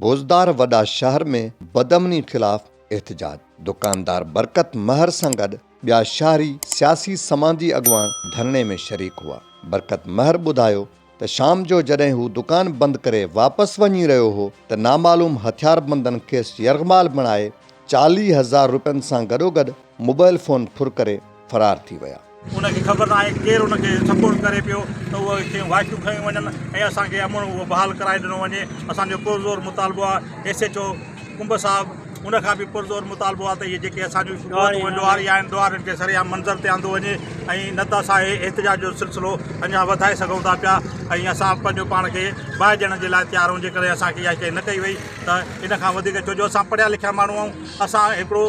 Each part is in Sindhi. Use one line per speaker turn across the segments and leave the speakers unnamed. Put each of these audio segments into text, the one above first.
بوزدار وڏا شهر ۾ بدامني خلاف احتجاج، دڪاندار برڪت مهر سان گڏ ٻيا شهري سياسي سماجي اڳواڻ ڌرڻي ۾ شريڪ هئا. برڪت مهر ٻڌايو ته شام جو جڏهن هو دڪان بند ڪري واپس وڃي رهيو هو ته نامعلوم هٿياربندن کيس يرغمال بڻائي 40 هزار روپين سان گڏوگڏ موبائل فون ڦر ڪري فرار ٿي ويا.
ان کي خبر ناهي ڪير ان کي سپورٽ ڪري پيو ته اهي کيون واکيون کنيون وڃن ۽ اسان کي امن اهو بحال ڪرائي ڏنو وڃي اسان جو پرزور مطالبو آهي ايس ايڇ او ڪنب صاحب ان کان به پرزور مطالبو آهي ته اهي جيڪي اسان جون قوتون ۽ ڏوهاري آهن ڏوهارين کي سرعام منظر تي آندو وڃي ۽ نه ته اسان هي احتجاج جو سلسلو اڃا وڌائي سگهون ٿا پيا ۽ اسان پنهنجو پاڻ کي باهه ڏيڻ جي لاء تيار آهيون جيڪڏهن اسان کي اها شيء نه ڪئي وئي ته ان کان وڌيڪ ڇو جو اسان پڙهيا لکيا ماڻهو آهيون اسان هڪڙو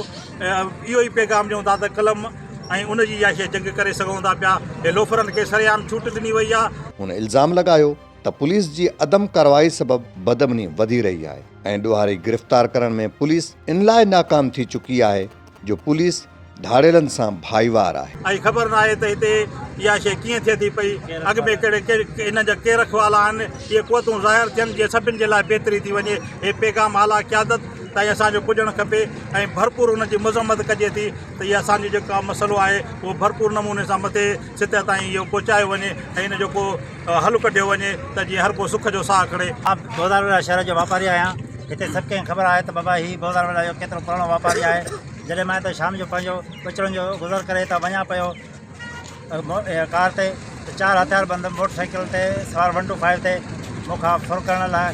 اهو ئي پيغام ڏيون ٿا ته قلم ۽ ان جي اها شيء جنگ ڪري سگهون ٿا پيا. هي لوفرن کي سرعام ڇوٽ ڏني وئي آهي.
هن الزام لڳايو ته پوليس جي عدم ڪارروائي سبب بدامني وڌي رهي آهي ۽ ڏوهاري گرفتار ڪرڻ ۾ پوليس ان لاء ناڪام ٿي چڪي آهي جو پوليس ڌاڙيلن سان ڀائيوار آهي.
۽ خبر ناهي ته هتي اها شيء ڪيئن ٿئي ٿي پئي، اڳ ۾ ڪهڙي ڪهڙي انهن جا ڪي رکوالا آهن، اهي قوتون ظاهر ٿين جيئن سڀن جي لاء بهتري ٿي وڃي، هي پيغام اعليٰ قيادت تائين اسان جو پڄڻ کپي ۽ ڀرپور ان جي مذمت ڪجي ٿي ته هي اسان جو جيڪا مسئلو آهي اهو ڀرپور نموني سان مٿي سطح تائين اهو پهچايو وڃي ۽ ان جو ڪو حل ڪڍيو وڃي ته جيئن هر ڪو سک جو ساهه کڻي.
مان بوزار وڏا شهر جو واپاري آهيان هتي سڀ ڪنهن کي خبر آهي ته بابا هي بوزار وڏا جو ڪيترو پراڻو واپاري آهي جڏهن مان هتي شام جو پنهنجو ٻچڙن جو گذر ڪري هتان وڃان پيو ڪار تي ته چار هٿيار بند موٽر سائيڪل تي سوار ون ٽو فائيو تي مون کان ڦر ڪرڻ لاء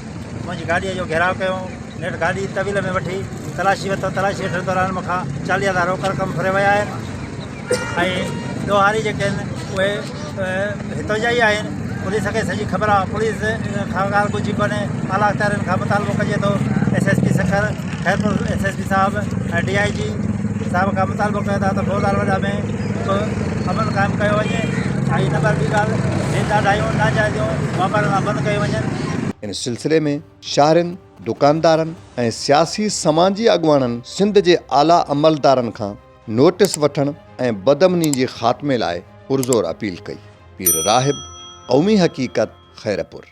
منهنجي گاڏيء جو گهيراء ڪيو نيٺ گاڏي طويل ۾ وٺي تلاشي ورتو تلاشي وٺڻ دوران مون کان 40 هزار روڪ رقم ڦري ويا آهن ۽ ڏوهاري جيڪي آهن اهي هتان جا ئي آهن پوليس کي سڄي خبر آهي پوليس کان ڳالهه ڳجهي ڪونهي اعليٰ اختيارين کان مطالبو ڪجي ٿو S S P Sukkur Khairpur S S P صاحب ۽ ڊي I جي صاحب کان مطالبو ڪيو ٿا ته بوزار وڏا ۾ هڪ امن قائم ڪيو وڃي ۽ نمبر ٻي ڳالهه هي ڏاڍايون ناجائزيون واپارين سان بند ڪيون وڃن.
ان سلسلي ۾ شهرين، دڪاندارن ۽ سياسي سماجي اڳواڻن سنڌ جي اعليٰ عملدارن کان نوٽيس وٺڻ ۽ بدامني جي خاتمي لاء پرزور اپيل ڪئي. پير راهب، قومي حقيقت، خيرپور.